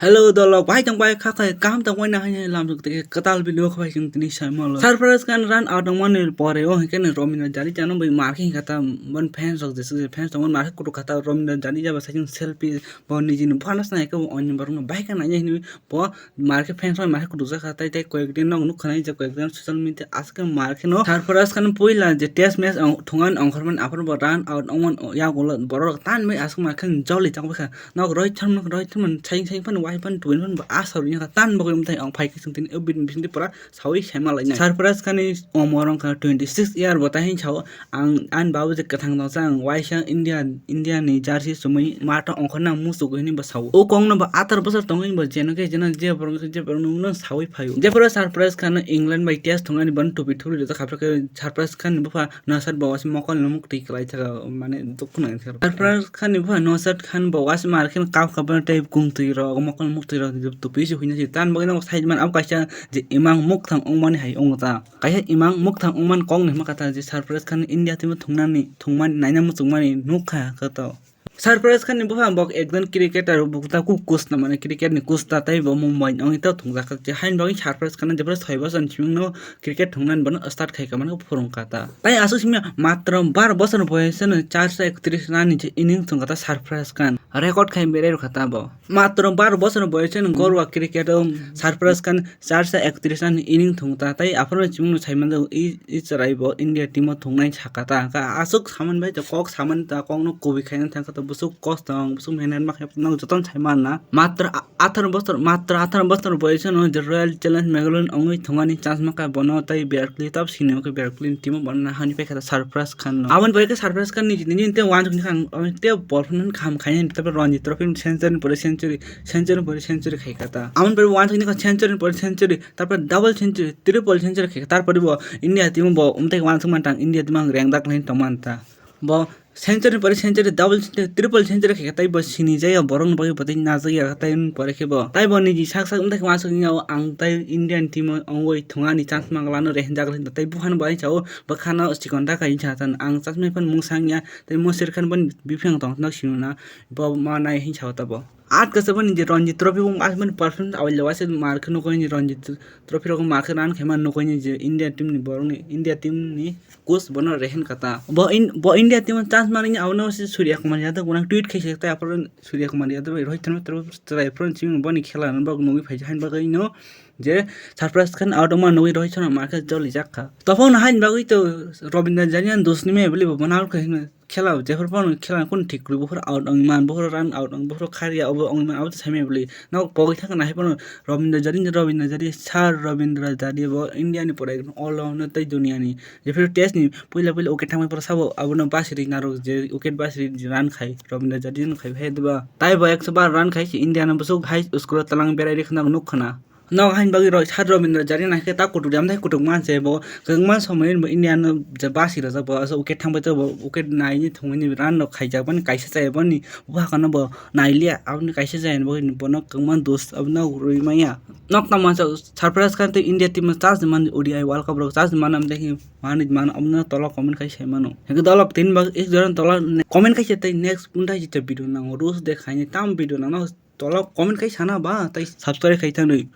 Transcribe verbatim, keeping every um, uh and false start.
Hello dolo, bai tong bai kha khai, kaham tong bai na hai lam tuk tike katal video kha bai chwng tini sai molo. Sarfaraz Khan run out tong mani pore o hingke ne Robindra Jadeja no bai mar khe hingka ta bon fans rok jesa je fans tong mar khe kutuk kha ta Robindra Jadeja ba sai chwng selfie bo niji ni phano sna hingke bo oni borok no bai kha nai hini bo mar khe fans rok mar khe kutuk jak kha tai tai koyek din nog nuk kha nai je koyek din social media aske mar khe no Sarfaraz Khan puila je test match thungan ongkhorman aphuru bo run out ongman yagulo borok tan bai aske mar khe joli tang bai kha. Nok Rohit Sharma, Rohit Sharma saying saying phano wai phano tubui phano bo asor wngkha tan bo khe mwtai ang phai khe chwng tini o bini bisingtwi pura sawi saima lainai. Sarfaraz Khan ni umor wngkha twenty six year bo tai hin sao ang ani babu je kwthang tong chang waisa India India ni jersey chumui mato ongkhorna muchuk hinwi bo sao. O kok no bo atar bosor tongwi bo jeno khe jeno je borok je borok no sawi phaio. Jephuru Sarfaraz Khan no England bai test thungani bono tupi thuri rijak kha phai khe Sarfaraz Khan ni bupha Nosrat bo waisa mokol ni muk twi kwlai thaka mane dukhu nang thaka. Sarfaraz Khan ni bupha Nosrat Khan bo waisa mar khe kap kap tei kung twi rok mokol ni muk twi rok tupi se huina se tan bagwi no side man abo kaisa je imang mukthang ongmani hai ong ta. Kaisa imang mukthang ongmani kok ni hwnma kha ta je Sarfaraz Khan India team o thungnani thungmani naina muchungmani nuk kha kha to. Sarfaraz Khan ni bupha bok ekjon cricketer bukta ku kusta mane cricket ni kusta tei bo Mumbai ni ongwi to thungjak kha je hain bagwi Sarfaraz Khan jephuru soi bosor ni simi no cricket thungnani bono start khai ka mane phurung kha ta. Tai aswk simi matro bar bosor ni boyos no charsa ektris run ni je innings thung kha ta Sarfaraz Khan record khai berai rw kha ta bo. Matro bar bosor ni boyos no gorwa cricket o Sarfaraz Khan charsa ektris run ni inning thung ta tai aphuru chimung no sai manjak i i chwrai bo India team o thungnai saka ta ka aswk saman bai to kok saman ta kok no kubui khaina thang kha to busuk kos tong busuk mehnat ma khe no joton sai man na matro atharo bosor matro atharo bosor boyos no je Royal Challenge Bangalore ongwi thungani chance ma kha bono tai Virat Kohli tab sini o khe Virat Kohli ni team o bono nahani pai kha ta Sarfaraz Khan no aboni bai khe Sarfaraz Khan ni nini te wan thung kha te bol phano kham khaina ta Ranji Trophy century pore century century pore century khai kha ta. Amoni pore uansuk ni century pore century, tarpore double century, triple century khai kha. Tarpore bo India team bo umtai uansuk man tang India team ang rengdak lai tong man ta. Bo century pore century, double century, triple century khai kha. Tai bo sini jaya borok ni bagwi bo tai najak ya tai pore khe bo. Tai bo niji sak sak umtai uansuk ni ang tai Indian team o ongoi thungani chance mangla no rehenjak lai tai buphano bo ai chao bwkhano chikon da kai cha tan ang chasmai phan mung sang ya tai Mosir Khan bo biphang tong no sinu na bo ma nai hin chao ta bo. At kasa bani je Ranji Trophy bo as bani performance awai lewa se mar khe nukoi ni Ranji Trophy rok mar khe run khe man nukoi ni je India team ni borok ni India team ni coach bono rehen kata. Bo in bo India team chance mani awno se Surya Kumar Yadav guna tweet khai se tai apor Surya Kumar Yadav bai Rohit Sharma tro trai pro chim boni khela no bok nugui phai han bagwi no je Sarfaraz Khan out ma nugui Rohit Sharma mar khe joli jak kha. Topho no han bagwi to Robindra Jadija dos ni me bli bo bono out khai khela jephuru phano khela kunu thik kwrwi buphuru out wngwi man buphuru run out wngwi buphuru kharya obo wngwi man abo to saimaya bwlwi nok pogwi thangkha nahai phano Robindra Jadija Robindra Jadija Sir Robindra Jadija bo India ni pore all rounder tei dunia ni jephuru test ni puila puila wicket thangmani pore sabo abono basiri narwk je wicket basiri run khai Robindra Jadija no khai phai diba taibo ekso bar run khai se India no bwswk hai score o twlang berai rikha nok nukha na. Nok hain bagwi roi sat Robindra Jadija nai khe ta kutuk jam thai kutuk man se bo kwbangma somoi bo India no je basi rwjak bo aswk wicket thang bai bo wicket nai ni thwngwi ni run rok khaijak bani kaisa chaya bani bwkha no bo nai liya aboni kaisa chaya ni bagwi bono kwbangma dos abono rwi manya. Nok tamo sa Sarfaraz Khan tei India team chance man O D I World Cup rok chance man am dekhi manwi man abono tolo comment khai sai mano. Hingke dolok tin bag ek jora tolo comment khai se tei next punta jita video nango rules de khaini tam video nang no. Tolo comment khai sana ba tei subscribe khai thangnwi.